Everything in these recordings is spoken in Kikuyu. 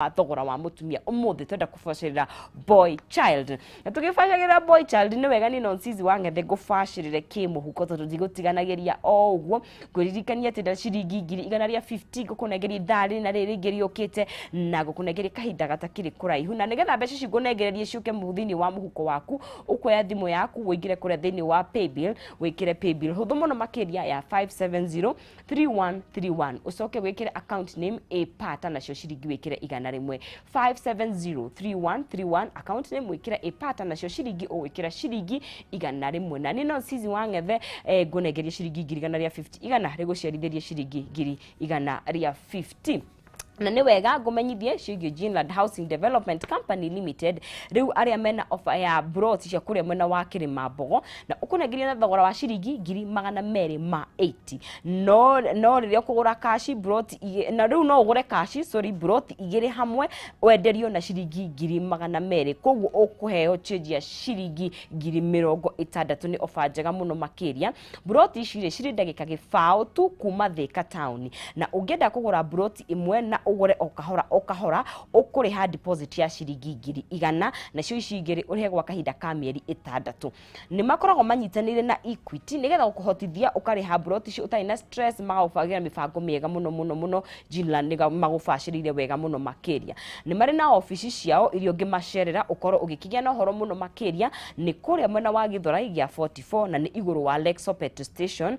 Wa thogora wa mutumia umuthi twenda kubacĩrĩra boy child, na tũgĩbacagĩrĩra boy child nĩ wega niĩ Nonsizi wa Ng'ethe ngũbacĩrĩre kĩmũhuko, tondũ ndigũtiganagĩria o ũguo. Ngwĩririkania atĩ nda ciringi 150,000 ngũkũnengeria ithaa rĩrĩ na rĩrĩ rĩngĩ rĩũkĩte, na ngũkũnengeria kahinda gatakĩrĩ kũraihu. Na nĩgetha mbeca ici ngũnengererie ciũke thĩinĩ wa mũhuko waku, ũkuoya thimũ yaku, ũingĩre kũrĩa thĩinĩ wa paybill, wĩkĩre paybill hũthũ mũno makĩria ya 570 3131, ũcoke wĩkĩre account name A pata, nacio ciringi wĩkĩre 100. 5703131, account name wĩkĩre A pata, nacio ciringi ũgwĩkĩra ciringi 100. Na niĩ Nonsizi wa Ng'ethe ngũnengeria ciringi 150,000, 100 rĩgũciarithĩrie ciringi 150,000. Na nĩ wega ngũmenyithie ciĩgiĩ Ginland Housing Development Company Limited, rĩu arĩa mena offer ya plot cia kũrĩa mwena wa Kĩrĩma Mbogo, na ũkũnengeria na thogora wa ciringi 280,000. No rĩrĩa ũkũgũra cash plot na rĩu no ũgũre cash, sorry, plot igĩrĩ hamwe wenderio na ciringi 200,000, koguo ũkũheo change ya ciringi 60,000. Nĩ offer njega mũno makĩria. Plot ici rĩ cirĩ ndagĩka gĩbaũ tu kuma Thika town, na ũngĩenda kũgũra plot ĩmwe na ũgũre o kahora o kahora, ũkũrĩha deposit ya ciringi 100,000, nacio ici igĩrĩ ũrĩhe gwa kahinda ka mĩeri 6. Nĩ makoragwo manyitanĩire na Equity nĩgetha gũkũhotithia ũkarĩha plot icio ũtarĩ na stress, magagũbangĩra mĩbango mĩega mũno mũno mũno. Ginland nĩ magũbacĩrĩire wega mũno makĩria. Nĩ marĩ na obici ciao iria ũngĩmacerera ũkorwo ũgĩkĩgĩa na ũhoro mũno makĩria, nĩ kũrĩa mwena wa Githurai gĩa 44, na nĩ igũrũ wa Lexo Petrol Station,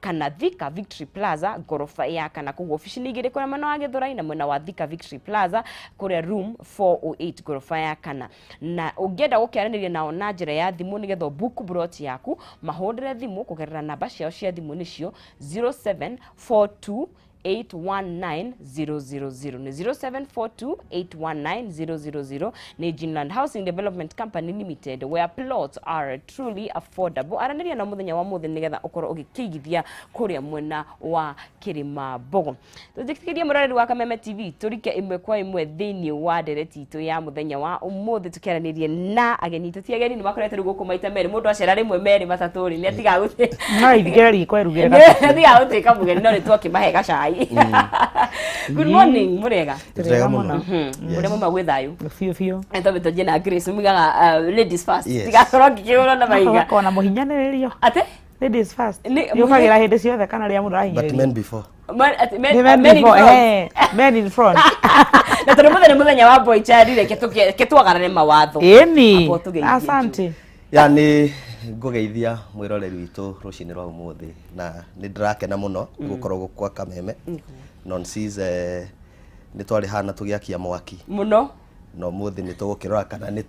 kana Thika Victory Plaza, ngoroba ya kana. Koguo obici nĩ igĩrĩ, kũrĩa mwena wa Githurai na mwena wa Thika Victory Plaza, kũrĩa room 408, ngoroba ya kana. Na ũngĩenda gũkĩaranĩria nao na njĩra ya thimũ nĩgetha ũbook plot yaku, mahũrĩre thimũ kũgerera namba ciao cia thimũ, nĩcio 0742 819000, nĩ 0742819000. Nĩ Ginland Housing Development Company Limited, where plots are truly affordable. Aranĩria na mũthenya wa mũthĩ nĩgetha ũkorwo ũgĩkĩigithia kũrĩa mwena wa Kĩrĩma Mbogo. Tũnjĩkĩrie mũroreri wa Kameme TV, tũrike ĩmwe kwa ĩmwe thĩinĩ wa ndereti itũ ya mũthenya wa ũmũthĩ, tũkĩaranĩrie na ageni. Tũti ageni, nĩ makoretwo rĩu gũkũ maita merĩ. Mũndũ acera rĩmwe, merĩ, matatũ rĩ, nĩ atigaga gũtuĩka No ithigĩre riko ĩrugĩre gacuku. nĩ atigaga gũtuĩka mũgeni, no nĩ twakĩmahe gacai. Good morning, mũrĩega? Tũrĩega mũno. Ũrĩa muma gwĩ thayũ? Biũ biũ. Twambe twanjie na Grace. Mugaga ladies first. Yes. Tigakorwo ngĩkĩhũrwo na mahiga. Gakorwo na mũhinyanĩrĩrio. Atĩ Ladies first. Nĩ- Yũkagĩra hĩndĩ ciothe kana rĩrĩa mũndũ But arahinyĩrĩrio? men before. Atĩ men Nĩ men men in before, front. men in front. Na tondũ mũthenya nĩ mũthenya wa boy child, reke twagarare mawatho. Ĩni. Amba ũtũgeithie. Asante. Ya, nĩ ngũgeithia mwĩroreri witũ rũcinĩ rwa ũmũthĩ, na nĩ ndĩrakena mũno gũkorwo gũkũ kwa Kameme. Nonsis, nĩ twarĩ hana tũgĩakia mwaki mũno. Na ũmũthĩ nĩ tũgũkĩrora kana nĩ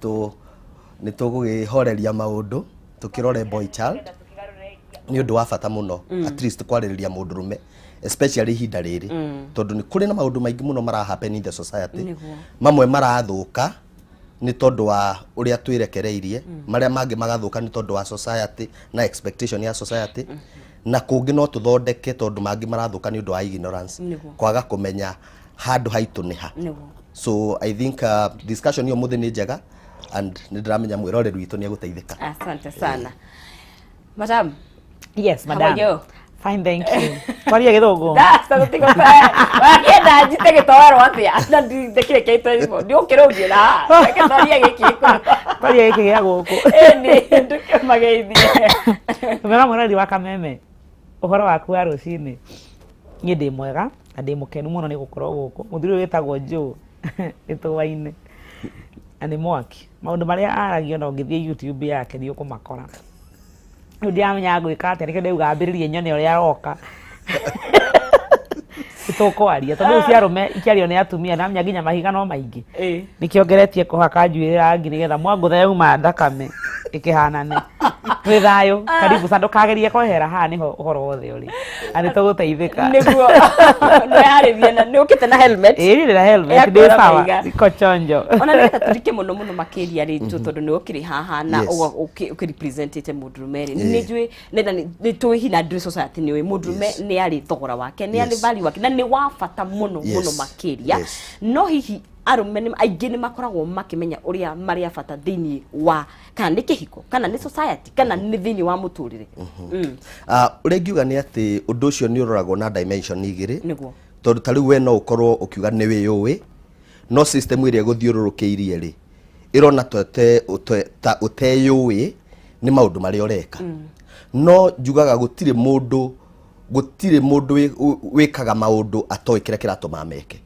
tũgũkĩhoreria maũndũ, tũkĩrore boy child. Nĩ ũndũ wa bata mũno at least kwarĩrĩria mũndũrũme, especially ihinda rĩrĩ, tondũ nĩ kũrĩ na maũndũ maingĩ mũno mara happen in the society. Mamwe marathũka nĩ tondũ wa ũrĩa twĩrekereirie, marĩa mangĩ magathũka nĩ tondũ wa society na expectation ya society, na kũngĩ no tũthondeke, tondũ mangĩ marathũka nĩ ũndũ wa ignorance, kwaga kũmenya handũ haitũ nĩ ha. So I think discussion ĩyo mũthĩ nĩ njega, and nĩ ndĩramenya mwĩroreri witũ nĩ egũteithĩka. Asante sana, madam. Yes, How madam. are you? Fine, thank you. Twarie gĩthũngũ. Wakienda njite gĩtoero atĩa na ndikire kĩitwo nĩ ũkĩrũngie na reke twarie gĩkĩ. Twarie gĩkĩ gĩa gũkũ. Ĩni ndũkĩmageithie. Mwega mwĩroreri wa Kameme. Ũhoro waku wa rũcinĩ? Niĩ ndĩ mwega na ndĩ mũkenu mũno nĩ gũkorwo gũkũ. Mũthuri ũyũ wĩtagwo Joe ĩtũaine na nĩ mwaki. Maũndũ marĩa aragia, na ũngĩthiĩ YouTube yake nĩ ũkũmakora. Rĩu ndiramenya ngwĩka atĩa, nĩkĩo ndauga ambĩrĩrie nyone ũrĩa aroka. Tũkwaria tondũ rĩu cia arũme ikĩario nĩ atumia, ndamenya nginya mahiga no maingĩ. Nĩkĩo ngeretie kũhaka njuĩrĩ rangi nĩgetha mwangũtha yauma thakame ĩkĩhanane. Twĩ thayũ, karibu sana, ndũkagerie kwehera haha, nĩho ũhoro wothe ũrĩ na nĩ tũgũteithĩka. Nĩguo nĩyarĩrie na nĩ ũkĩte na helmet. Ĩĩ, ndĩ na helmet, Ya ndĩ kuoya sawa, mahiga. iko chonjo. Ona nĩgetha tũrike mũno mũno makĩria rĩ, tondũ nĩ ũkĩrĩ haha na ũkĩrepresentĩte mũndũrũme rĩ, nĩ njũĩ nĩ tũĩ hina ndũĩ society nĩ ũĩ mũndũrũme nĩ arĩ thogora wake, nĩ arĩ value wake, na nĩ wa bata mũno mũno makĩria. No hihi arũme aingĩ nĩ makoragwo makĩmenya ũrĩa marĩ a bata thĩinĩ wa, kana nĩ kĩhiko, kana nĩ society, kana nĩ thĩinĩ wa mũtũrĩre? Ũrĩa ingiuga nĩ atĩ ũndũ ũcio nĩ ũroragwo na dimension igĩrĩ. Tondũ ta rĩu we no ũkorwo ũkiuga nĩ wĩyũĩ, No system ĩrĩa ĩgũthiũrũrũkĩirie rĩ, ĩrona ta ũteyũĩ nĩ maũndũ marĩa ũreka. No njugaga gũtirĩ mũndũ wĩkaga maũndũ atoĩ kĩrĩa kĩratũma meke.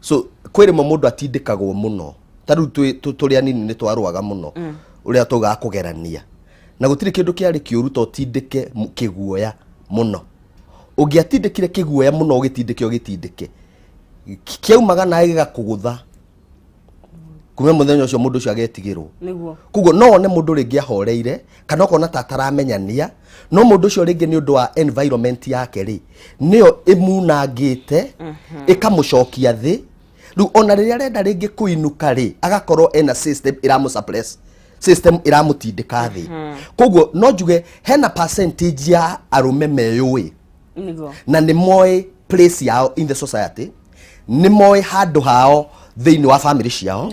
So kwĩ rĩmwe mũndũ atindĩkagwo mũno. Ta rĩu tũrĩ anini nĩ twarũaga mũno, ũrĩa taugaga kũgerania, na gũtirĩ kĩndũ kĩarĩ kĩũru ta ũtindĩke kĩguoya mũno. Ũngĩatindĩkire kĩguoya mũno, ũgĩtindĩke, ũgĩtindĩke, kĩaumaga nawe gĩgakũgũtha. Kuma mũthenya ũcio mũndũ ũcio agetigĩrwo. Koguo no one mũndũ rĩngĩ ahoreire kana ũkona ta ataramenyania, no mũndũ ũcio rĩngĩ nĩ ũndũ wa environment yake rĩ, nĩyo ĩmunangĩte, ĩkamũcokia thĩ. Rĩu ona rĩrĩa arenda rĩngĩ kũinũka rĩ, agakorwo ena system ĩramũ suppress, system ĩramũtindĩka thĩ. Koguo no njuge hena percentage ya arũme meyũĩ na nĩ moĩ place yao in the society, nĩ moĩ handũ hao thĩinĩ wa family ciao,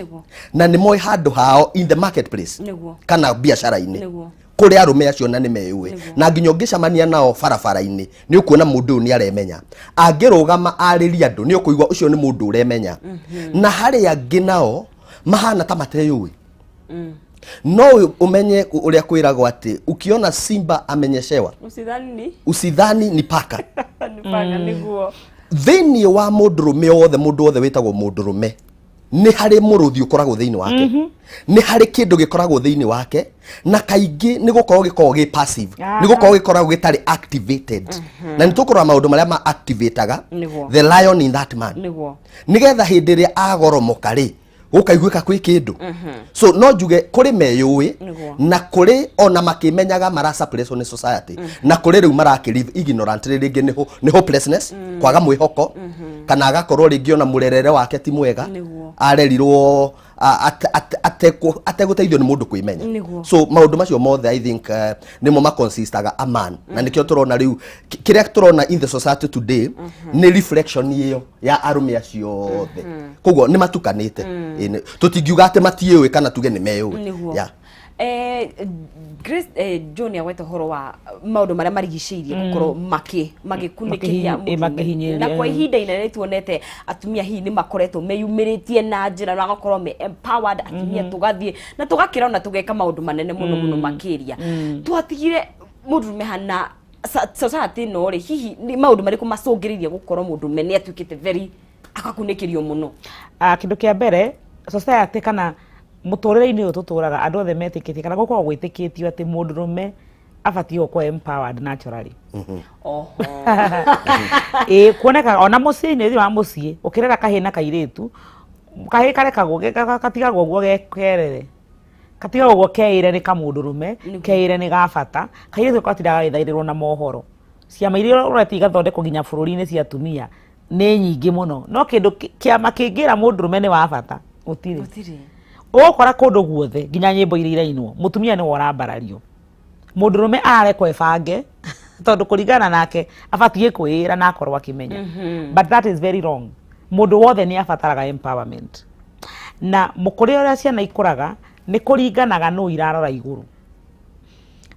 na nĩ moĩ handũ hao in the marketplace kana biacara-inĩ. Kũrĩ arũme acio na nĩ meyũĩ, na nginya ũngĩcemania nao barabara-inĩ nĩ ũkuona mũndũ ũyũ nĩ aremenya. Angĩrũgama arĩrie andũ, nĩ ũkũigua ũcio nĩ mũndũ ũremenya. Na harĩ angĩ nao mahana ta mateyũĩ. No ũmenye ũrĩa kwĩragwo atĩ ukiona simba amenyeshewa, usidhani ni usidhani ni paka. Ni paka, nĩguo. Thĩinĩ wa mũndũrũme wothe, mũndũ wothe wĩtagwo mũndũrũme, nĩ harĩ mũrũthi ũkoragwo thĩinĩ wake, nĩ harĩ kĩndũ gĩkoragwo thĩinĩ wake, na kaingĩ nĩ gũkorwo gĩkoragwo gĩ passive, nĩ gũkorwo gĩkoragwo gĩtarĩ activated. Na nĩ tũkũrora maũndũ marĩa ma activataga the lion in that man, nĩgetha hĩndĩ ĩrĩa agoromoka rĩ, gũkaiguĩka kwĩ kĩndũ. So no njuge kũrĩ meyũĩ, na kũrĩ ona makĩmenyaga marasuppresswo nĩ society, na kũrĩ rĩu marakĩ ignorant rĩngĩ nĩ hopelessness, kwaga mwĩhoko, kana agakorwo rĩngĩ ona mũrerere wake ti mwega, arerirwo ategũteithio nĩ mũndũ kwĩmenya. So maũndũ macio mothe, I think, nĩmo maconsistaga a man. Na nĩkĩo tũrona rĩu kĩrĩa tũrona in the society today nĩ reflection ĩyo ya arũme acio othe. Koguo nĩ matukanĩte. Tũtingiuga atĩ matiĩũĩ kana tuge nĩ meyũĩ. Yeah. Grace, John agweta ũhoro wa maũndũ marĩa marigicĩirie gũkorwo magĩkunĩkĩria mũndũrũme. Makĩhinyĩrĩria, Na kwa ihinda inene tuonete atumia hihi nĩ makoretwo meyumĩrĩtie na njĩra na magakorwo me empowered. Atumia tũgathiĩ na tũgakĩra na tũgeka maũndũ manene mũno mũno makĩria. Twatigire mũndũrũme hana society ĩno rĩ, hihi nĩ maũndũ marĩkũ macũngĩrĩirie gũkorwo mũndũrũme nĩ atuĩkĩte very akakunĩkĩrio mũno? Ah, kĩndũ kĩa mbere, society kana mũtũrĩre-inĩ ũyũ tũtũraga, andũ othe metĩkĩtie kana gũkoragwo gwĩtĩkĩtio atĩ mũndũrũme abatiĩ gũkorwo empowered naturally. Ĩĩ, kuonekaga ona mũciĩ-inĩ, thĩinĩ wa mũciĩ ũkĩrera kahĩĩ na kairĩtu, kahĩĩ karekagwo gatigagwo ũguo kerere, katigagwo ũguo keĩre nĩ kamũndũrũme, keĩre nĩ ga bata. Kairĩtu gatindaga gagĩthairĩrwo na mohoro. Ciama iria ũretia igathondekwo nginya bũrũri-inĩ cia atumia nĩ nyingĩ mũno, no kĩndũ kĩama kĩngĩra mũndũrũme nĩ wa bata gũtirĩ. Gũtirĩ. Ũgũkora kũndũ guothe, nginya nyĩmbo iria irainwo, mũtumia nĩwe ũrambarario, mũndũrũme ararekwo ebange, tondũ kũringana nake abatiĩ kwĩĩra na akorwo akĩmenya. But that is very wrong. Mũndũ wothe nĩ abataraga empowerment, na mũkũrĩre ũrĩa ciana ikũraga nĩ kũringanaga nũ irarora igũrũ.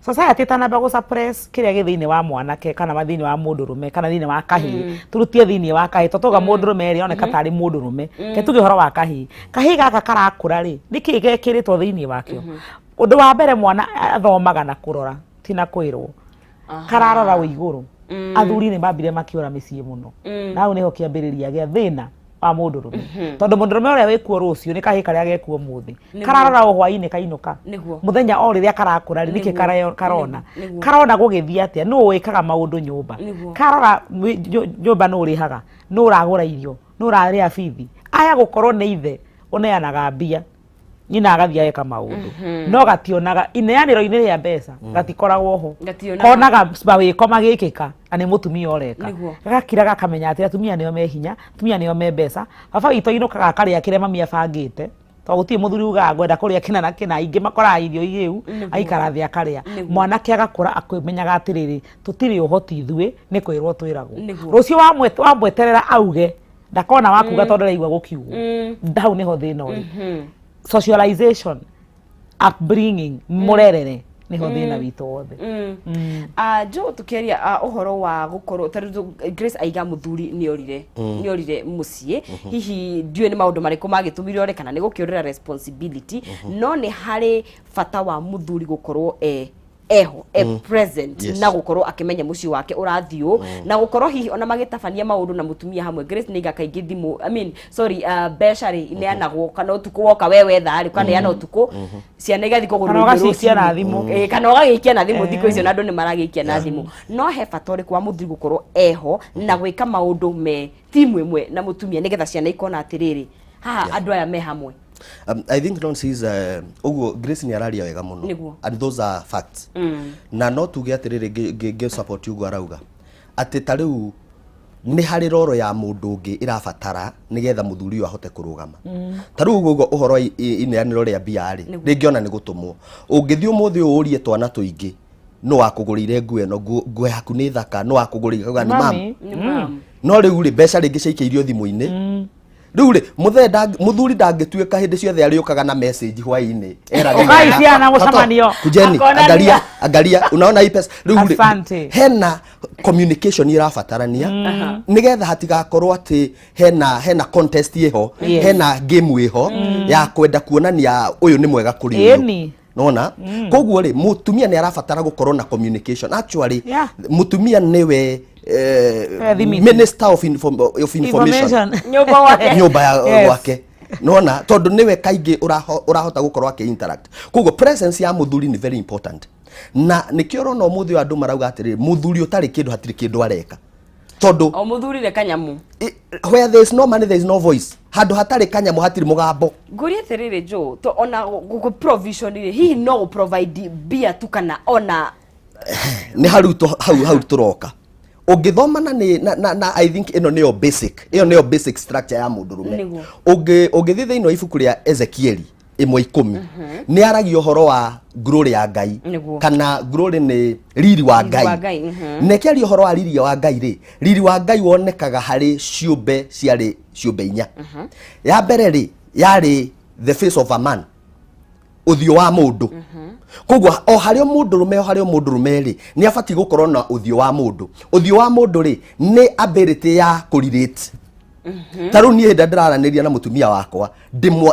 Society ĩtanamba gũ suppress kĩrĩa gĩ thĩinĩ wa mwanake kana wa thĩinĩ wa mũndũrũme kana thĩinĩ wa kahĩĩ, tũrutie thĩinĩ wa kahĩĩ, tondũ twauga mũndũrũme rĩ, oneka tarĩ mũndũrũme. Ke tuge ũhoro wa kahĩĩ. Kahĩĩ gaka karakũra rĩ, nĩkĩĩ gekĩrĩtwo thĩinĩ wakĩo? Ũndũ wa mbere, mwana athomaga na kũrora, ti na kwĩrwo. Kararora wĩ igũrũ. Athuri nĩ mambire makĩũra mĩciĩ mũno, na hau nĩho kĩambĩrĩria gĩa thĩna wa mũndũrũme, tondũ mũndũrũme ũrĩa wĩkuo rũciũ nĩ kahĩĩ karĩa gekuo mũthĩ, kararora o hwainĩ kainũka. Mũthenya o rĩrĩa karakũra rĩ, nĩkĩ karona? Karona gũgĩthiĩ atĩa, nũ wĩkaga maũndũ nyũmba? Karora nyũmba, nũ ũrĩhaga, nũ ũragũra irio, nũ ũrarĩha bithi. Aya gũkorwo nĩ ithe ũneanaga mbia, nyina agathiĩ ageka maũndũ, no gationaga ineanĩro-inĩ rĩa mbeca, gatikoragwo ho. Gationaga. Konaga mawĩko magĩkĩka na nĩ mũtumia ũreka. Gagakira gakamenya atĩ atumia nĩo me hinya, atumia nĩo me mbeca. Baba witũ ainũkaga akarĩa kĩrĩa mami abangĩte, tondũ gũtirĩ mũthuri ugaga ngwenda kũrĩa kĩna na kĩna. Aingĩ makoraga irio irĩu, aikara thĩ akarĩa. Mwanake agakũra akĩmenyaga atĩrĩrĩ, tũtirĩ ũhoti ithuĩ, nĩ kwĩrwo twĩragwo. Rũciũ wamweterera auge, ndakona wakuga, tondũ araigua gũkiugwo. Hau nĩho thĩna ũrĩ. Socialization, upbringing, mũrerere. Nĩho thĩna witũ wothe. Jo, tukiaria ũhoro wa gũkorwo ta rĩu Grace aiga mũthuri nĩ orire mũciĩ, hihi ndiũĩ nĩ maũndũ marĩkũ magĩtũmire ore kana nĩ gũkĩũrĩra responsibility, no nĩ harĩ bata wa mũthuri gũkorwo eho present na gũkorwo akĩmenya mũciĩ wake ũrathiĩ na gũkorwo hihi ona magĩtabania maũndũ na mũtumia hamwe. Grace nĩ iga kaingĩ thimũ, I mean, sorry, mbeca rĩ ineanagwo kana ũtukũ woka we wetha rĩ, ũkaneana ũtukũ, ciana igathiĩ kũgũrĩrwo Kana irio ũgacikia na rũcinĩ. thimũ. Ĩĩ, kana ũgagĩikia na thimũ. Thikũ icio na andũ nĩ maragĩikia na thimũ, no he bata ũrĩkũ wa mũthuri gũkorwo eho na gwĩka maũndũ me timu ĩmwe na mũtumia, nĩgetha ciana ikona atĩrĩrĩ, haha andũ aya me hamwe? I think non sees ũguo Grace nĩ araria wega mũno. Nĩguo. And those are facts. Na no tuge atĩrĩrĩ, ngĩ support ũguo arauga atĩ ta rĩu nĩ harĩ roro ya mũndũ ũngĩ ĩrabatara nĩgetha mũthuri ũyũ ahote kũrũgama. Ta rĩu ũguo ũhoro wa ineanĩro rĩa mbia rĩ, rĩngĩ ona nĩ gũtũmwo ũngĩthiĩ ũmũthĩ ũyũ ũrie twana tũingĩ, no wakũgũrĩire nguo ĩno, nguo yaku nĩ thaka, no wakũgũrĩire, kauga nĩ mam. Mami. Nĩ mam. No rĩu rĩ, mbeca rĩngĩ ciaikĩirio thimũ-inĩ. Rĩu rĩ, mũthee mũthuri ndangĩtuĩka hĩndĩ ciothe arĩũkaga na message hwaĩ-inĩ erage Ũkai mwana, ciana "Toto, mũcemanio." kujeni Akonania. angalia, angalia, unaona hii pesa. Rĩu rĩ, Asante. hena communication irabatarania nigetha hatigakorwo atĩ hena contest ĩho, hena game ĩho ya kwenda kuonania ũyũ nĩ mwega kũrĩ ũyũ. Ĩni. Nona koguo rĩ, mũtumia nĩ arabatara gũkorwo na communication actually. Mũtumia nĩwe Thimiti. Minister of information. Information. Nyũmba gwake. Nyũmba ya gwake, nona tondũ nĩwe kaingĩ ũrahota gũkorwo akĩ interact. Koguo presence ya mũthuri nĩ very important, na nĩkĩo ũrona ũmũthĩ ũyũ andũ marauga atĩrĩrĩ, mũthuri ũtarĩ kĩndũ hatirĩ kĩndũ areka, tondũ O mũthuri re kanyamu. Where there is no money, there is no voice. Handũ hatarĩ kanyamũ hatirĩ mũgambo. Ngũrie atĩrĩrĩ, jo, to ona gũ provision rĩ, hihi no gũ provide mbia tu kana ona Nĩ hau hau tũroka ũngĩthoma na nĩ na I think ĩno nĩyo basic, ĩyo nĩyo basic structure ya mũndũrũme. Ũngĩthiĩ thĩinĩ wa ibuku rĩa Ezekieli 1:10, nĩ aragia ũhoro wa glory ya Ngai. Kana glory nĩ riri wa Riri wa Ngai. Ngai, mhm. Na ĩkĩaria ũhoro wa riri wa Ngai rĩ, riri wa Ngai wonekaga harĩ ciũmbe ciarĩ ciũmbe inya. Ya mbere rĩ, yarĩ the face of a man, ũthiũ wa mũndũ. Koguo o harĩa mũndũrũme, o harĩa mũndũrũme rĩ, nĩ abatiĩ gũkorwo na ũthiũ wa mũndũ. Ũthiũ wa mũndũ rĩ, nĩ ability ya kũrelate. Ta rĩu niĩ hĩndĩ ĩrĩa ndĩraranĩria na mũtumia wakwa,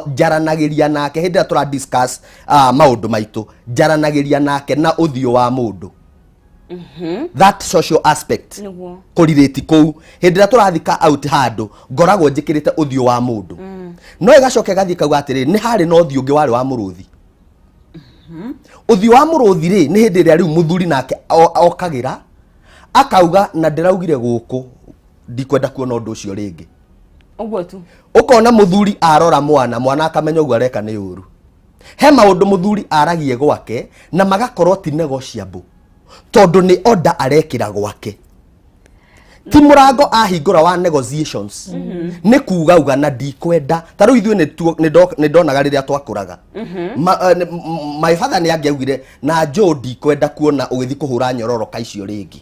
njaranagĩria nake hĩndĩ ĩrĩa tũra discuss maũndũ maitũ, njaranagĩria nake na ũthiũ wa mũndũ, that social aspect. Kũrirĩti kũu hĩndĩ ĩrĩa tũrathika out handũ, ngoragwo njĩkĩrĩte ũthiũ wa mũndũ. No ĩgacoka ĩgathiĩ kauga atĩrĩrĩ, nĩ harĩ na ũthiũ ũngĩ warĩ wa mũrũthi. Ũthiũ wa mũrũthi rĩ, nĩ hĩndĩ ĩrĩa rĩu mũthuri nake okagĩra akauga, na ndĩraugire gũkũ ndikwenda kuona ũndũ ũcio rĩngĩ. Ũguo tu. Ũkona mũthuri arora mwana, mwana akamenya ũguo areka nĩ ũru. He maũndũ mũthuri aragie gwake na magakorwo ti negotiable, tondũ nĩ order arekĩra gwake, ti mũrango ahingũra wa negotiations. Nĩ kuga uga na ndikwenda. Ta rĩu ithuĩ nĩ ndonaga rĩrĩa twakũraga, my father nĩ angĩaugire na Joe, ndikwenda kuona ũgĩthiĩ kũhũra nyororoka icio rĩngĩ.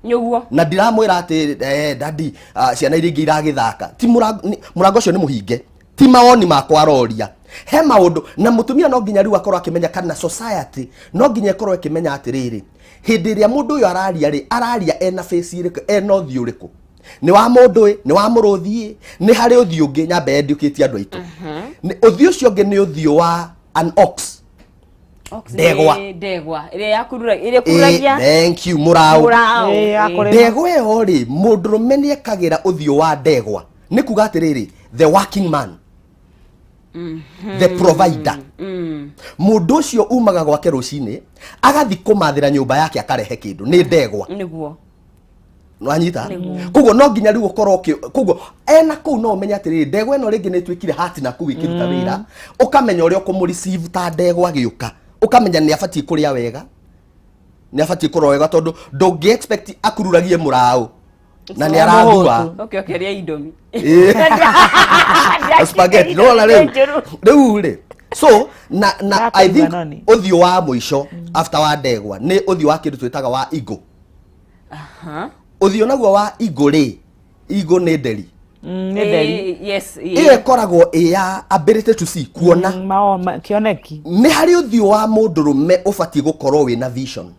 Nĩguo. Na ndiramwĩra atĩ daddy, ciana iria ingĩ iragĩthaka, ti mũrango mũrango ũcio nĩ mũhinge, ti mawoni makwa aroria. He maũndũ na mũtumia no nginya rĩu akorwo akĩmenya, kana society no nginya ĩkorwo ĩkĩmenya atĩrĩrĩ, hĩndĩ ĩrĩa mũndũ ũyũ araria rĩ, araria ena face ĩrĩkũ, ena ũthiũ ũrĩkũ, nĩ wa mũndũ ĩ, nĩ wa mũrũthi ĩ, nĩ harĩ ũthiũ ũngĩ nyambe endiũkĩtie andũ aitũ. Ũthiũ ũcio ũngĩ nĩ ũthiũ wa an ox. Ox. Ndegwa. Nĩ ndegwa ĩrĩa yakurura, ĩrĩa ĩkururagia. Thank you, mũraũ. Mũraũ. Ya kũrĩma. Ndegwa ĩyo rĩ, mũndũrũme nĩ ekagĩra ũthiũ wa ndegwa, nĩ kuga atĩrĩrĩ, the working man, the provider, mũndũ ũcio umaga gwake rũcinĩ agathi kũmathĩra nyũmba yake akarehe kĩndũ, nĩ ndegwa. Nwanyita? Koguo no nginya rĩu ũkorwo koguo ena kũu no ũmenye atĩrĩrĩ, ndegwa ĩno rĩngĩ nĩ ĩtuĩkire hati na kũu ĩkĩruta wĩra, ũkamenya ũrĩa ũkũmũreceive ta ndegwa agĩũka, ũkamenya nĩ abatiĩ kũrĩa wega, nĩ abatiĩ kũrora wega, tondũ ndũngĩ expect akururagie mũraũ na nĩ arathua. Okay, indomie. Spaghetti nona rĩu rĩ, so na I think Ndakũigua noni. ũthiũ wa mũico after wa ndegwa nĩ ũthiũ wa kĩndũ twĩtaga wa eagle. Ũthiũ naguo wa eagle rĩ, eagle nĩ nderi. Nĩ theri. Yes. Ĩyo ĩkoragwo ĩ ya ability to see, kuona. Kĩoneki. Nĩ harĩ ũthiũ wa mũndũrũme ũbatiĩ gũkorwo wĩna vision,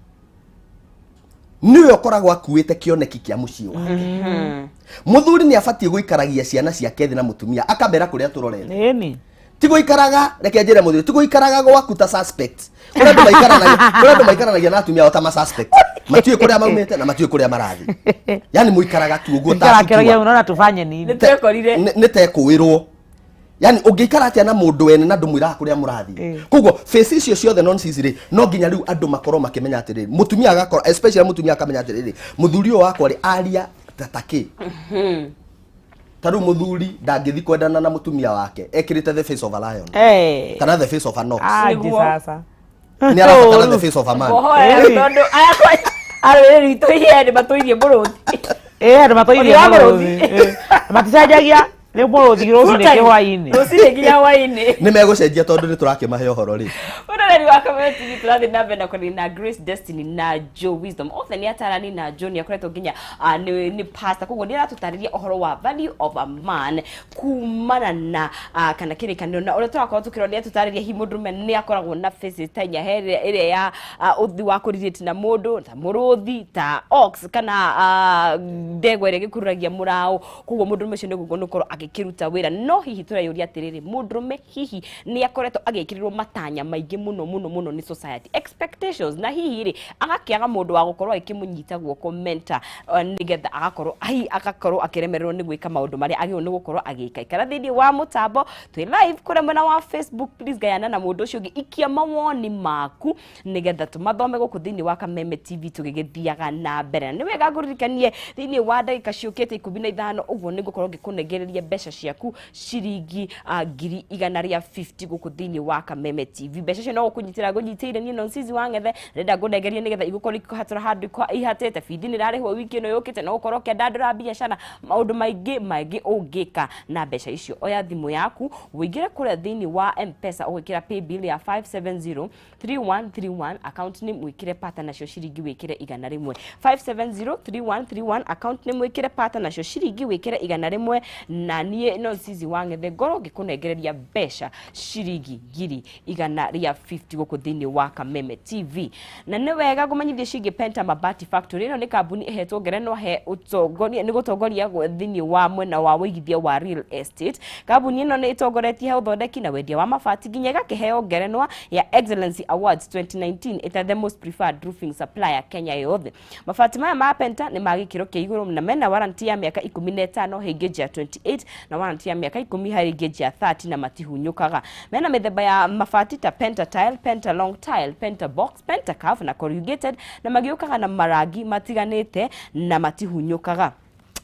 nĩwe ũkoragwo akuĩte kĩoneki kĩa mũciĩ wake. Mũthuri nĩ abatiĩ gũikaragia ciana ciake thĩ na mũtumia, akamera kũrĩa tũrorete. Ti gũikaraga, reke njĩre mũthuri, ti gũikaraga gwaku ta suspect. Kũrĩa andũ maikaranagia na atumia ao ta ma suspect, matiũĩ kũrĩa maumĩte na matiũĩ kũrĩa marathiĩ, yani mũikaraga tu ũguo ta Akĩrogia, acutua. unaona tufanye nini? Nĩ twekorire. Nĩ tekũĩrwo, yani ũngĩikara atĩa na mũndũ wene na ndũmwĩraga kũrĩa mũrathiĩ? Koguo face icio ciothe nonsense rĩ, no nginya rĩu andũ makorwo makĩmenya atĩrĩrĩ, mũtumia agakorwo, especially mũtumia akamenya atĩrĩrĩ, mũthuri ũyũ wakwa rĩ, aria ta takĩ ta rĩu mũthuri ndangĩthi kwendana na mũtumia wake ekĩrĩte the face of a lion kana the face of an ox. Aje. Nĩguo. Sasa. Nĩ arabatara the face of a man. Kũhoera tondũ aya arũrĩrĩ ritũ ihĩa nĩ matũirie mũrũthi. Andũ matũirie Ũthiũ wa mũrũthi. mũrũthi. Maticenjagia nĩ mũrũthi rũcinĩ kĩ hwainĩ. Rũcinĩ nginya hwainĩ. Nĩ megũcenjia tondũ nĩ tũrakĩmahe ũhoro rĩ. Mũroreri wa Kameme TV, tũrathiĩ na mbere na kwaria na Grace Destiny na Joe Wisdom, othe nĩ atarani, na Joe nĩ akoretwo nginya nĩ pastor, koguo nĩ aratũtarĩria ũhoro wa value of a man kumana na kana kĩrĩkanĩro na ũrĩa tũrakorwo tũkĩrora. Nĩ atũtarĩria hihi mũndũrũme nĩ akoragwo na faces ta inya he ĩrĩa ya ũthi wa kũrelate na mũndũ ta mũrũthi, ta ox, kana ndegwa ĩrĩa ĩgĩkururagia mũraũ. Koguo mũndũrũme ũcio nĩguo nĩ gũkorwo agĩkĩruta wĩra. No hihi tũreyũria atĩrĩrĩ, mũndũrũme hihi nĩ akoretwo agĩkĩrĩrwo matanya maingĩ mũno mũno mũno nĩ society expectations, na hihi rĩ agakĩaga mũndũ wa gũkorwo agĩkĩmũnyita guoko, mentor, nĩgetha agakorwo hihi agakorwo akĩremererwo nĩ gwĩka maũndũ marĩa agĩrĩirwo nĩ gũkorwo agĩka. Ikara thĩinĩ wa mũtambo, twĩ live kũrĩa mwena wa Facebook. Please gayana na mũndũ ũcio ũngĩ, ikia mawoni maku nĩgetha tũmathome gũkũ thĩinĩ wa Kameme TV tũgĩgĩthiaga na mbere. Na nĩ wega ngũririkanie, thĩinĩ wa ndagĩka ciũkĩte 15 ũguo nĩ ngũkorwo ngĩkũnengereria mbeca ciaku ciringi 100,000 150 gũkũ thĩinĩ wa Kameme TV. Mbeca icio no gũkũnyitĩra ngũnyitĩire niĩ Nonsizi wa Ng'ethe, ndĩrenda ngũnengerie nĩgetha igũkorwo ikũhatũra handũ ihatĩte. Bithi nĩ ĩrarĩhwo wiki ĩno yũkĩte, no gũkorwo ũkĩandandũra biacara, maũndũ maingĩ maingĩ ũngĩka na mbeca icio. Oya thimũ yaku, ũingĩre kũrĩa thĩinĩ wa M-Pesa, ũgwĩkĩra paybill ya 570 3131, account name wĩkĩre pata, nacio ciringi wĩkĩre 100. 5703131, account name wĩkĩre pata, nacio ciringi wĩkĩre 100, na niĩ no Cici wa Ng'ethe ngorwo ngĩkũnengereria mbeca ciringi 100,000 50 gũkũ thĩinĩ wa Kameme TV. Na nĩ wega ngũmenyithie ciĩgiĩ Penta Mabati Factory. Ĩno nĩ kambuni ĩhetwo ngerenwa he ũtongoria nĩ gũtongoria thĩinĩ wa mwena wa ũigithia wa real estate. Kambuni ĩno nĩ ĩtongoretie he ũthondeki na wendia wa mabati, nginya ĩgakĩheo ngerenwa ya Excellency Awards 2019 ĩta the most preferred roofing supplier Kenya yothe. Mabati maya ma Penta nĩ ma gĩkĩro kĩa igũrũ na mena warranty ya mĩaka 15 he gauge ya 28, na warranty ya mĩaka 10 harĩ gauge ya 30, na matihunyũkaga. Mena mĩthemba ya mabati ta Penta tile, Penta long tile, Penta box, Penta curve na corrugated, na magĩũkaga na marangi matiganĩte na matihunyũkaga.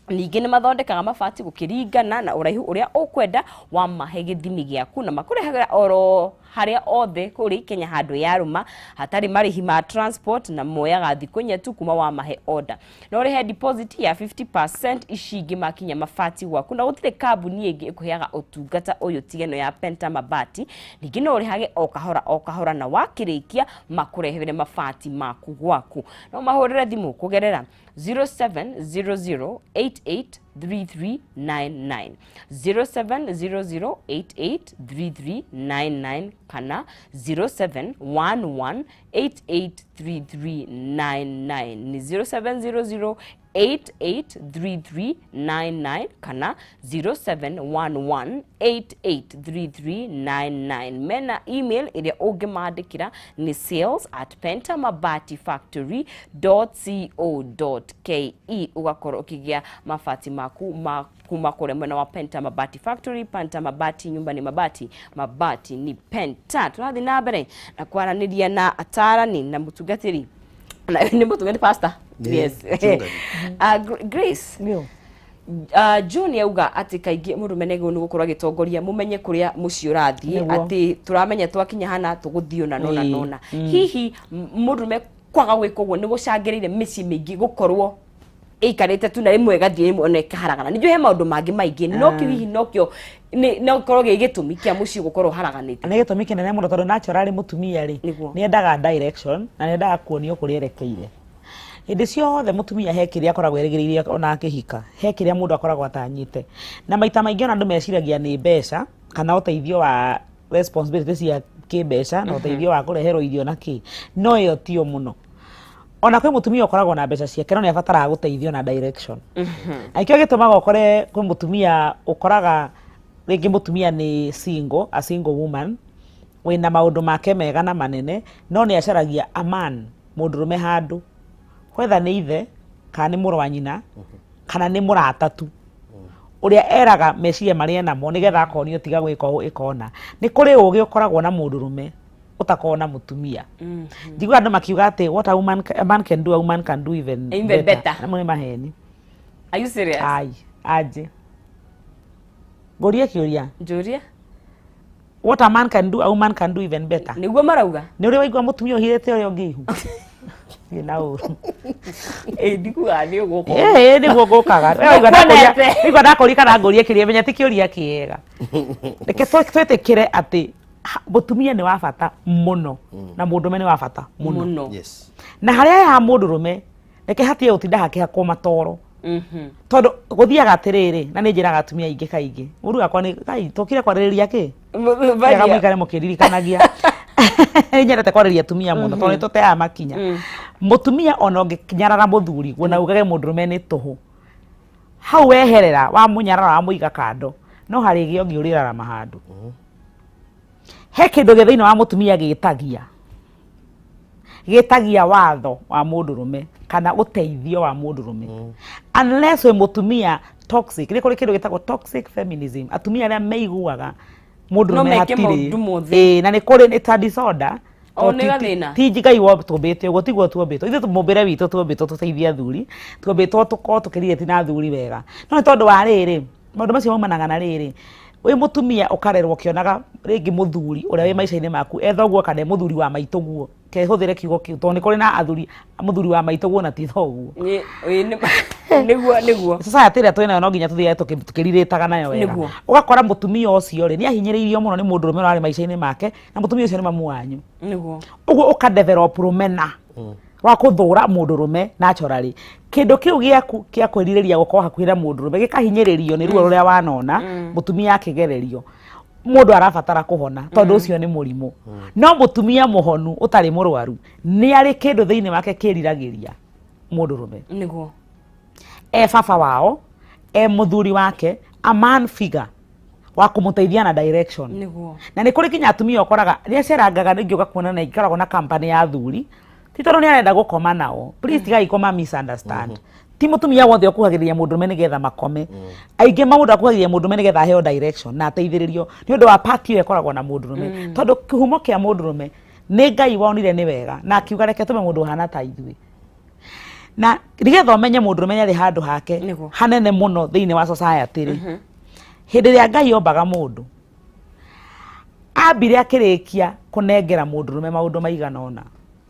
Ningĩ nĩ mathondekaga mabati gũkĩringana na ũraihu ũrĩa ũkwenda wa mahe gĩthimi gĩaku, na makũrehagĩra oro harĩa othe kũrĩ Kenya handũ yarũma, hatarĩ marĩhi ma transport, na moyaga thikũ 4 tu kuma wa mahe order. No ũrĩhe deposit ya 50%, ici ingĩ makinya mabati gwaku, na gũtirĩ kambuni ĩngĩ ĩkũheaga ũtungata ũyũ tiga ĩno ya Penta Mabati. Ningĩ no ũrĩhage o kahora o kahora, na wakĩrĩkia makũrehere mabati maku gwaku. No mahũrĩre thimũ kũgerera 0700883399, 0700883399 kana 0711883399. Nĩ 0700 883399 kana 0711883399. Mena email ĩrĩa ũngĩmandĩkĩra nĩ sales@pentamabatifactory.co.ke, ũgakorwo ũkĩgĩa mabati maku ma kuma kũrĩa mwena wa Penta Mabati Factory. Penta Mabati, nyumba ni mabati, mabati ni Penta. Tũrathiĩ na mbere na kwaranĩria na atarani na mũtungatĩri, na nĩ mũtungatĩri, pastor. Nĩ Yes. mchungaji. Grace. Ndio. John auga atĩ kaingĩ mũrũme nĩguo nĩ gũkorwo agĩtongoria mũmenye kũrĩa mũciĩ ũrathiĩ, Nĩguo. atĩ tũramenya twakinya hana tũgũthiĩ ũna nona. Nona hihi mũndũrũme kwaga gwĩka ũguo nĩ gũcangĩrĩire mĩciĩ mĩingĩ gũkorwo ĩikarĩte tu na rĩmwe ĩgathiĩ, rĩmwe ona ĩkaharagana? Ningĩ he maũndũ mangĩ maingĩ, no kĩu hihi nokĩo no gĩkorwo gĩ gĩtũmi kĩa mũciĩ gũkorwo ũharaganĩte? Nĩ gĩtũmi kĩnene mũno, tondũ naturally mũtumia rĩ, Nĩguo. nĩ endaga direction na nĩ endaga kuonio kũrĩa erekeire. Hĩndĩ ciothe mũtumia he kĩrĩa akoragwo erĩgĩrĩire ona akĩhika, he kĩrĩa mũndũ akoragwo atanyĩte. Na maita maingĩ ona andũ meciragia nĩ mbeca kana ũteithio wa responsibility cia kĩmbeca na ũteithio wa kũreherwo irio na kĩ. No ĩyo tiyo mũno. Ona kwĩ mũtumia ũkoragwo na mbeca ciake no nĩ abataraga gũteithio na direction. Na nĩkĩo gĩtũmaga ũkore kwĩ mũtumia ũkoraga rĩngĩ mũtumia nĩ single, a single woman, wĩna maũndũ make mega na manene, no nĩ acaragia a man, mũndũrũme handũ, whether nĩ ithe, kana nĩ mũrũ wa nyina, kana nĩ mũrata tu, ũrĩa eraga meciria marĩa enamo nĩgetha akonio tiga gwĩka ũũ ĩka ũna. Nĩ kũrĩ ũgĩ ũkoragwo na mũndũrũme ũtakoragwo na mũtumia. Njiguaga andũ makiuga atĩ what a woman, a man can do, a woman can do even, Even better. Namo nĩ maheni. Are you serious? Ai, aje. Ngũrie kĩũria. Njũria. What a man can do, a woman can do even better. Nĩguo marauga. Nĩ ũrĩ waigua mũtumia ũhithĩte ũrĩa ũngĩ ihu? Thiĩ na ũru. Ĩ ndikugaga nĩ ũgũka. Ĩĩ nĩguo ngũkaga. We waigua ndakũria, Nĩkuonete. waigua ndakũria kana ngũrie kĩũria menya ti kĩũria kĩega. Reke twĩtĩkĩre atĩ mũtumia nĩ wa bata mũno na mũndũrũme nĩ wa bata mũno. Mũno. Yes. Na harĩa ya mũndũrũme reke hatige gũtinda hakĩhakwo matoro. Tondũ gũthiaga atĩrĩrĩ, na nĩ njĩraga atumia aingĩ kaingĩ, mũru wakwa nĩ kai tũkire kwarĩrĩria kĩ? Wega mũikare mũkĩririkanagia. Nĩ nyendete kwarĩria atumia mũno tondũ nĩ tũteaga makinya. Mũtumia ona ũngĩnyarara mũthuri guo na ugage mũndũrũme nĩ tũhũ, hau weherera wamũnyarara wamũiga kando, no harĩgĩa ũngĩ ũrĩrarama handũ. He kĩndũ gĩ thĩinĩ wa mũtumia gĩtagia, gĩtagia watho wa mũndũrũme kana ũteithio wa mũndũrũme. Unless wĩ mũtumia toxic, nĩ kũrĩ kĩndũ gĩtagwo toxic feminism, atumia arĩa meiguaga mũndũrũme No meke hatirĩ. maũndũ mothe. Ĩĩ, na nĩ kũrĩ it's a disorder. O, Tondũ nĩ gathĩna. ti Ngai watũmbĩte ũguo, tiguo tuombĩtwo. Ithuĩ mũmbĩre witũ tuombĩtwo tũteithie athuri, tuombĩtwo tũkorwo tũkĩrĩte na athuri wega. No nĩ tondũ wa rĩrĩ, maũndũ macio maumanaga na rĩrĩ, wĩ mũtumia ũkarerwo ũkĩonaga rĩngĩ mũthuri ũrĩa wĩ maica-inĩ maku e thoguo kana e mũthuri wa maitũguo, kehũthĩre kiugo kĩu tondũ nĩ kũrĩ na athuri mũthuri wa maitũguo na ti thoguo. Nĩguo nĩguo. Society ĩrĩa twĩnayo no nginya tũthiage tũkĩrirĩtaga nayo wega. Nĩguo. Ũgakora mũtumia ũcio rĩ, nĩ ahinyĩrĩirio mũno nĩ mũndũrũme ũrĩa warĩ maica-inĩ make, na mũtumia ũcio nĩ mamu wanyu. Nĩguo. Ũguo ũka develop rũmena rwa kũthũra mũndũrũme naturally. Kĩndũ kĩu gĩaku kĩa kwĩrirĩria gũkorwo hakuhĩ na mũndũrũme gĩkahinyĩrĩrio nĩ ruo rũrĩa wanona mũtumia akĩgererio. Mũndũ arabatara kũhona tondũ ũcio nĩ mũrimũ. No mũtumia mũhonu ũtarĩ mũrwaru nĩ arĩ kĩndũ thĩinĩ wake kĩriragĩria mũndũrũme. Nĩguo. E baba wao, e mũthuri wake, a man figure wa kũmũteithia na direction. Nĩguo. Na nĩ kũrĩ nginya atumia ũkoraga nĩ acerangaga rĩngĩ ũgakuona na ikoragwo na company ya athuri, ti tondũ nĩ arenda gũkoma nao. Please tigai kũma misunderstand. Ti mũtumia wothe ũkuhagĩrĩria mũndũrũme nĩgetha makome. Aingĩ maũndũ akuhagĩrĩria mũndũrũme nĩgetha aheo direction na ateithĩrĩrio nĩ ũndũ wa part ĩyo ĩkoragwo na mũndũrũme. Tondũ kĩhumo kĩa mũndũrũme nĩ Ngai wonire nĩ wega na akiuga reke tũme mũndũ ũhana ta ithuĩ. Na nĩgetha ũmenye mũndũrũme nĩ arĩ handũ hake Nĩguo. hanene mũno thĩinĩ wa society rĩ, hĩndĩ ĩrĩa Ngai ombaga mũndũ ambire akĩrĩkia kũnengera mũndũrũme maũndũ maigana ũna,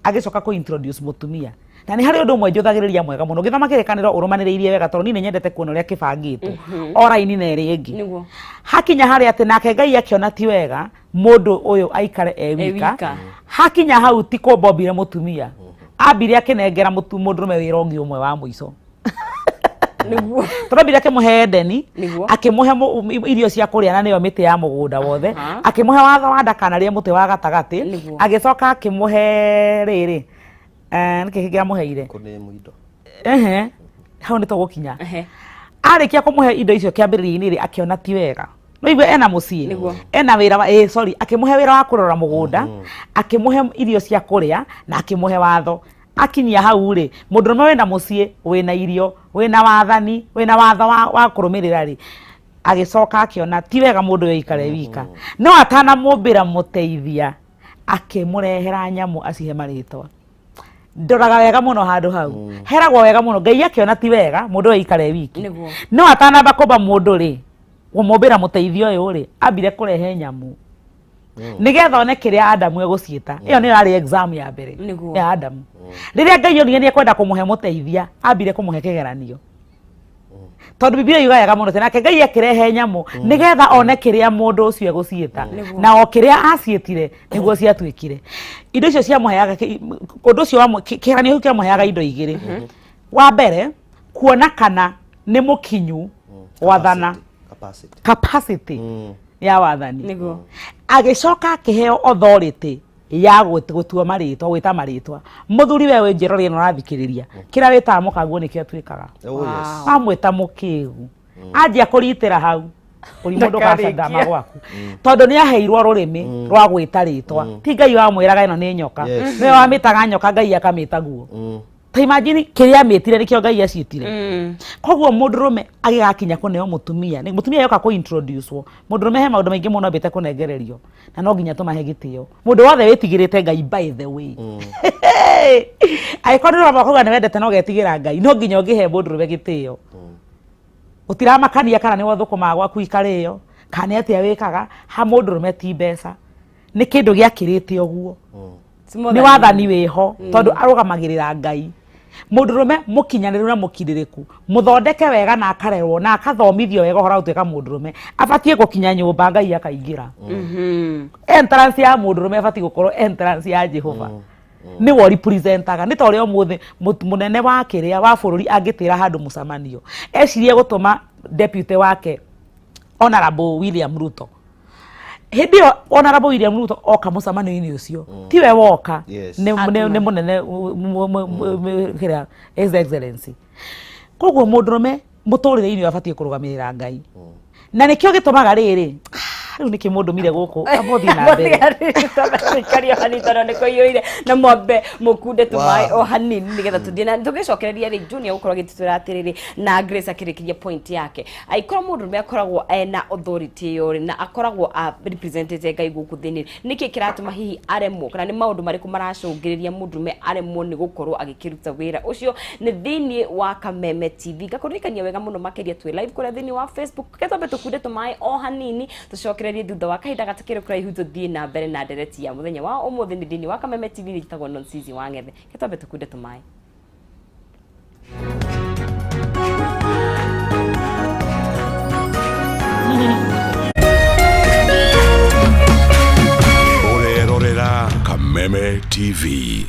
agĩcoka kũ introduce mũtumia. Na nĩ harĩ ũndũ ũmwe njũthagĩrĩria mwega mũno ũngĩthoma kĩrĩkanĩro ũrũmanĩrĩirie wega tondũ niĩ nĩ nyendete kuona ũrĩa kĩbangĩtwo o raini na ĩrĩa ĩngĩ. Nĩguo. Hakinya harĩa atĩ nake Ngai akĩona ti wega mũndũ ũyũ aikare e wika, wika. hakinya hau ti kũmba ombire mũtumia, ambire akĩnengera mũndũrũme wĩra ũngĩ ũmwe wa mũico. Nĩguo. Tondũ ambire akĩmũhe Edeni, Nĩguo. akĩmũhe irio cia kũrĩa na nĩyo mĩtĩ ya mũgũnda wothe, akĩmũhe watho wa ndakanarĩe mũtĩ wa gatagatĩ, Nĩguo. agĩcoka akĩmũhe rĩrĩ, nĩkĩ kĩngĩ amũheire? Kũnĩ mũindo. Ehe, hau nĩ tũgũkinya. Ehe. Arĩkia kũmũhe indo icio kĩambĩrĩria-inĩ rĩ, akĩona ti wega. No igue ena mũciĩ, Nĩguo. ena wĩra wa, sorry, akĩmũhe wĩra wa kũrora mũgũnda, akĩmũhe irio cia kũrĩa na akĩmũhe watho. Akinyia hau rĩ, mũndũrũme wĩna mũciĩ, wĩna irio, wĩna wathani, wĩna watho wa kũrũmĩrĩra rĩ, agĩcoka akĩona ti wega mũndũ ũyũ aikare wika. No atanamũmbĩra mũteithia, akĩmũrehera nyamũ acihe marĩtwa. Ndoraga wega mũno handũ hau. Heragwo wega mũno. Ngai akĩona ti wega mũndũ ũyũ aikare wiki. Nĩguo. No atanamba kũmba mũndũ rĩ, kũmũmbĩra mũteithia ũyũ rĩ, ambire kũrehe nyamũ. Nĩgetha one kĩrĩa Adamu egũciĩta. Ĩyo nĩyo yarĩ exam ya mbere Nĩguo. ya Adamu. Rĩrĩa Ngai onire nĩ ekwenda kũmũhe mũteithia, ambire kũmũhe kĩgeranio. Tondũ Biblia yugaga wega mũno atĩ nake Ngai akĩrehe nyamũ nĩgetha one kĩrĩa mũndũ ũcio egũciĩta, na o kĩrĩa aciĩtire nĩguo ciatuĩkire. Indo icio ciamũheaga ũndũ ũcio kĩgeranio kĩu kĩamũheaga indo igĩrĩ. Wa mbere, kuona kana nĩ mũkinyu gwathana. Capacity. Capacity ya wathani. Nĩguo. Agĩcoka akĩheo authority ya gũtua marĩtwa, gwĩta marĩtwa. Mũthuri, we wĩ njĩrori ĩno ũrathikĩrĩria, kĩrĩa wĩtaga mũkaguo nĩkĩo atuĩkaga. Oh, yes. Wamwĩta mũkĩgu, anjia kũritĩra hau ũrimũ, ndũgacandama Ndakarĩkia. gwaku, tondũ nĩ aheirwo rũrĩmĩ rwa gwĩta rĩtwa. Ti Ngai wamwĩraga ĩno nĩ nyoka, nĩwe wamĩtaga nyoka, Ngai akamĩta guo. Ta imagine, kĩrĩa amĩtire nĩkĩo Ngai aciĩtire. Koguo mũndũrũme agĩgakinya kũneo mũtumia, nĩ mũtumia yoka kũ introduce mũndũrũme, he maũndũ maingĩ mũno ambĩte kũnengererio, na no nginya tũmahe gĩtĩo. Mũndũ wothe wĩtigĩrĩte Ngai, by the way, angĩkorwo nĩ ũramba kuga nĩ wendete na ũgetigĩra Ngai, no nginya ũngĩhe mũndũrũme gĩtĩo. Gũtiramakania kana nĩ wothũkũmaga gwaku ikarĩo kana nĩ atĩa wĩkaga, ha mũndũrũme ti mbeca, nĩ kĩndũ gĩakĩrĩte ũguo, nĩ wathani wĩho, tondũ arũgamagĩrĩra Ngai. Mũndũrũme mũkinyanĩru na mũkindĩrĩku, mũthondeke wega na akarerwo na akathomithio wega ũhoro wa gũtuĩka mũndũrũme, abatiĩ gũkinya nyũmba Ngai akaingĩra. Entrance ya mũndũrũme ĩbatiĩ gũkorwo entrance ya Jehova, nĩwe ũrepresentaga. Nĩ ta ũrĩa ũmũthĩ mũnene wa kĩrĩa wa bũrũri angĩtĩra handũ mũcemanio, ecirie gũtũma deputy wake Honorable William Ruto. Hĩndĩ ĩyo Honorable William Ruto oka mũcemanio-inĩ ũcio, tiwe woka. Nĩ mũnene kĩrĩa, His Excellency. Koguo mũndũrũme mũtũrĩre-inĩ ũyũ abatiĩ kũrũgamĩrĩra Ngai, na nĩkĩo gĩtũmaga rĩrĩ rĩu nĩkĩ mũndũmire gũkũ amũthiĩ na mbere. Tũikario hanini tondũ nĩ kũiyũire, na mwambe mũkunde tũmaĩ o hanini nĩgetha tũthiĩ na tũgĩcokereria rĩ. Junior gũkorwo agĩtũtwĩra atĩrĩrĩ, na Grace akĩrĩkĩria point yake, angĩkorwo mũndũrũme akoragwo ena authority ĩyo rĩ, na akoragwo a representete Ngai gũkũ thĩinĩ, nĩkĩ kĩratũma hihi aremwo, kana nĩ maũndũ marĩkũ maracũngĩrĩria mũndũrũme aremwo nĩ gũkorwo agĩkĩruta wĩra ũcio? Nĩ thĩinĩ wa Kameme TV, ngakũririkania wega mũno makĩria twĩ live kũrĩa thĩinĩ wa Facebook. Reke twambe tũkunde tũmaĩ o hanini, tũcokererie thutha wa kahinda gatakĩrĩ kũraihu, tũthiĩ na mbere na ndereti ya mũthenya wa ũmũthĩ. Nĩ thĩinĩ wa Kameme TV, nĩ njĩtagwo Nonsizi wa Ng'ethe. Reke twambe tũkunde tũmaĩ. Ũrerorera Kameme TV.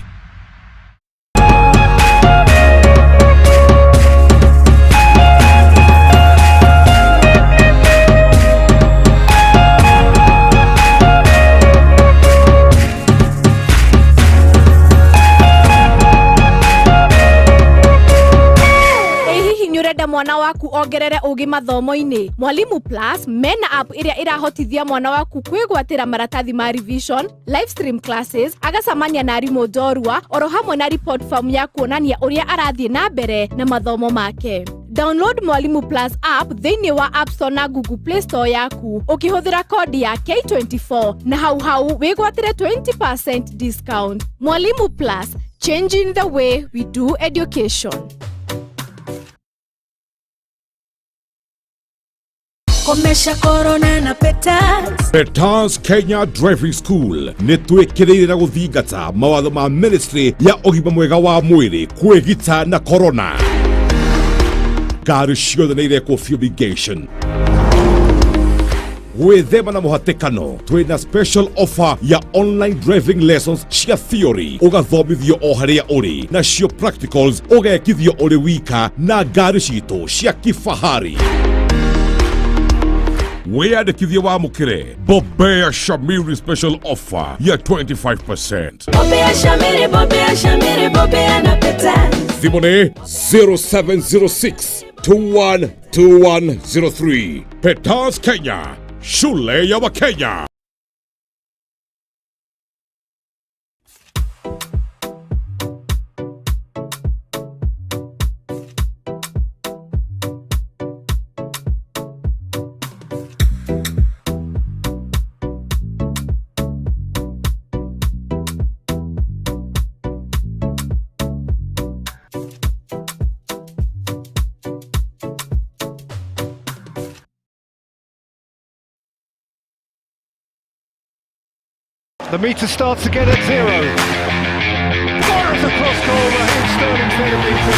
Ĩ hihi nĩ ũrenda mwana waku ongerere ũgĩ mathomo-inĩ? Mwalimu Plus mena app ĩrĩa ĩrahotithia mwana waku kwĩgwatĩra maratathi ma revision, live stream classes, agacamania na arimũ njorua, oro hamwe na report form ya kuonania ũrĩa arathiĩ na mbere na mathomo make. Download Mwalimu Plus app thĩinĩ wa App Store na Google Play Store yaku ũkĩhũthĩra kodi ya K24, na hau hau wĩgwatĩre 20% discount. Mwalimu Plus, changing the way we do education. Komesha corona na Petals. Petals Kenya Driving School nĩ twĩkĩrĩire na gũthingata mawatho ma Ministry ya ũgima mwega wa mwĩrĩ kwĩgita na corona. Ngari ciothe nĩ irekwo fumigation gwĩthema na mũhatĩkano. Twĩna special offer ya online driving lessons cia theory, ũgathomithio o harĩa ũrĩ, nacio practicals ũgekithio ũrĩ wika na ngari citũ cia kifahari. Wĩyandĩkithie wamũkĩre Bobea Shamiri special offer ya 25%. Bobea Shamiri, Bobea Shamiri, Bobea na Petals. Thimũ nĩ 0706 212103. Petals Kenya, shule ya Wakenya. The meter starts again at zero. Fires across goal, Raheem Sterling's there to beat it.